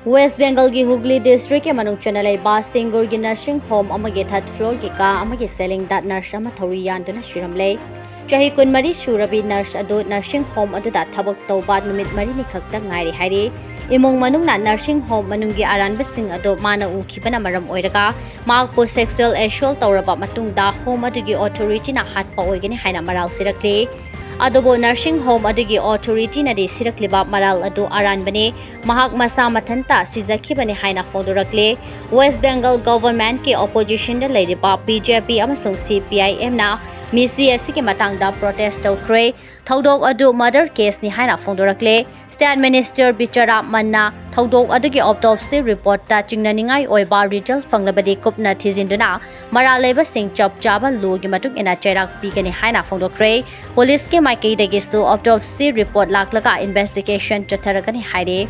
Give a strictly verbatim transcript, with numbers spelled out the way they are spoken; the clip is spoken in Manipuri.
West Bengalꯒꯤ Hooghly districtꯀꯤ ꯃꯅꯨꯡ ꯆꯟꯅ ꯂꯩꯕ ꯁꯤꯡꯒꯨꯔꯒꯤ nursing home ꯑꯃꯒꯤ third floorꯒꯤ ꯀꯥ ꯑꯃꯒꯤ ceilingꯗ nurse ꯑꯃ ꯊꯧꯔꯤ ꯌꯥꯟꯗꯨꯅ ꯁꯤꯔꯝꯂꯦ꯫ ꯆꯍꯤ ꯀꯨꯟꯃꯔꯤ ꯁꯨꯔꯕꯤ nurse ꯑꯗꯨ nursing home ꯑꯗꯨꯗ ꯊꯕꯛ ꯇꯧꯕ ꯅꯨꯃꯤꯠ ꯃꯔꯤꯅꯤ ꯈꯛꯇ ꯉꯥꯏꯔꯤ ꯍꯥꯏꯔꯤ꯫ ꯏꯃꯨꯡ ꯃꯅꯨꯡꯅ nursing home ꯃꯅꯨꯡꯒꯤ ꯑꯔꯥꯟꯕꯁꯤꯡ ꯑꯗꯨ ꯃꯥꯅ ꯎꯈꯤꯕꯅ ꯃꯔꯝ ꯑꯣꯏꯔꯒ ꯃꯍꯥꯛꯄꯨ sexual assault ꯇꯧꯔꯕ ꯃꯇꯨꯡꯗ home ꯑꯗꯨꯒꯤ authorityꯅ ꯍꯥꯠꯄ ꯑꯣꯏꯒꯅꯤ ꯍꯥꯏꯅ ꯃꯔꯥꯜ ꯁꯤꯔꯛꯂꯤ꯫ ꯑꯗꯨꯕꯨ nursing home ꯑꯗꯨꯒꯤ authorityꯅꯗꯤ ꯁꯤꯔꯛꯂꯤꯕ ꯃꯔꯥꯜ ꯑꯗꯨ ꯑꯔꯥꯟꯕꯅꯤ, ꯃꯍꯥꯛ ꯃꯁꯥ ꯃꯊꯟꯇ ꯁꯤꯖꯈꯤꯕꯅꯤ ꯍꯥꯏꯅ ꯐꯣꯡꯗꯣꯔꯛꯂꯤ꯫ West Bengal governmentꯀꯤ oppositionꯗ ꯂꯩꯔꯤꯕ BJP ꯑꯃꯁꯨꯡ CPIMꯅ ꯃꯤꯁꯤ ꯑꯁꯤꯒꯤ ꯃꯇꯥꯡꯗ protest ꯇꯧꯈ꯭ꯔꯦ꯫ ꯊꯧꯗꯣꯛ ꯑꯗꯨ murder caseꯅꯤ ꯍꯥꯏꯅ ꯐꯣꯡꯗꯣꯔꯛꯂꯦ꯫ State Minister ꯕꯤꯆꯥꯔꯥꯃꯟꯅ ꯊꯧꯗꯣꯛ ꯑꯗꯨꯒꯤ autopsy reportꯇ ꯆꯤꯡꯅꯅꯤꯡꯉꯥꯏ ꯑꯣꯏꯕ result ꯐꯪꯂꯕꯗꯤ ꯀꯨꯞꯅ ꯊꯤꯖꯤꯟꯗꯨꯅ ꯃꯔꯥꯜ ꯂꯩꯕꯁꯤꯡ ꯆꯞ ꯆꯥꯕ lawꯒꯤ ꯃꯇꯨꯡ ꯏꯟꯅ ꯆꯩꯔꯥꯛ ꯄꯤꯒꯅꯤ ꯍꯥꯏꯅ ꯐꯣꯡꯗꯣꯛꯈ꯭ꯔꯦ꯫ Policeꯀꯤ ꯃꯥꯏꯀꯩꯗꯒꯤꯁꯨ autopsy report ꯂꯥꯛꯂꯒ investigation ꯆꯠꯊꯔꯒꯅꯤ ꯍꯥꯏꯔꯤ꯫